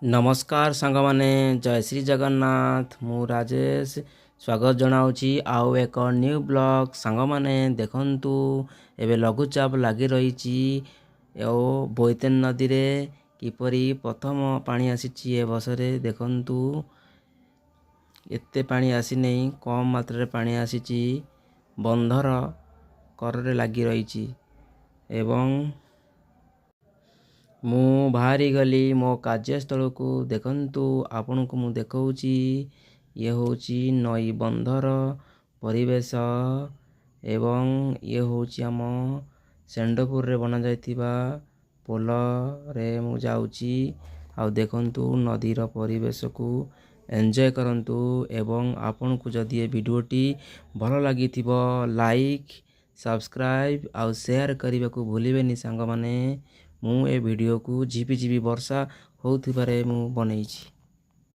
ନମସ୍କାର ସାଙ୍ଗମାନେ, ଜୟ ଶ୍ରୀ ଜଗନ୍ନାଥ। ମୁଁ ରାଜେଶ ସ୍ୱାଗତ ଜଣାଉଛି ଆଉ ଏକ ନ୍ୟୁ ବ୍ଲଗ୍। ସାଙ୍ଗମାନେ, ଦେଖନ୍ତୁ, ଏବେ ଲଘୁଚାପ ଲାଗି ରହିଛି ଓ ବୋଇତେନ ନଦୀରେ କିପରି ପ୍ରଥମ ପାଣି ଆସିଛି ଏ ବର୍ଷରେ। ଦେଖନ୍ତୁ, ଏତେ ପାଣି ଆସିନାହିଁ, କମ୍ ମାତ୍ରାରେ ପାଣି ଆସିଛି। ବନ୍ଧର କରରେ ଲାଗି ରହିଛି ଏବଂ ମୁଁ ବାହାରିଗଲି ମୋ କାର୍ଯ୍ୟସ୍ଥଳକୁ। ଦେଖନ୍ତୁ, ଆପଣଙ୍କୁ ମୁଁ ଦେଖାଉଛି, ଇଏ ହେଉଛି ନଈ ବନ୍ଧର ପରିବେଶ ଏବଂ ଇଏ ହେଉଛି ଆମ ଷେଣ୍ଢପୁରରେ ବନାଯାଇଥିବା ପୋଲରେ ମୁଁ ଯାଉଛି। ଆଉ ଦେଖନ୍ତୁ, ନଦୀର ପରିବେଶକୁ ଏନ୍ଜୟ କରନ୍ତୁ ଏବଂ ଆପଣଙ୍କୁ ଯଦି ଏ ଭିଡ଼ିଓଟି ଭଲ ଲାଗିଥିବ, ଲାଇକ୍, ସବସ୍କ୍ରାଇବ୍ ଆଉ ସେୟାର କରିବାକୁ ଭୁଲିବେନି। ସାଙ୍ଗମାନେ, ମୁଁ ଏ ଭିଡ଼ିଓକୁ ଝିପି ଝିପି ବର୍ଷା ହେଉଥିବାରେ ମୁଁ ବନେଇଛି।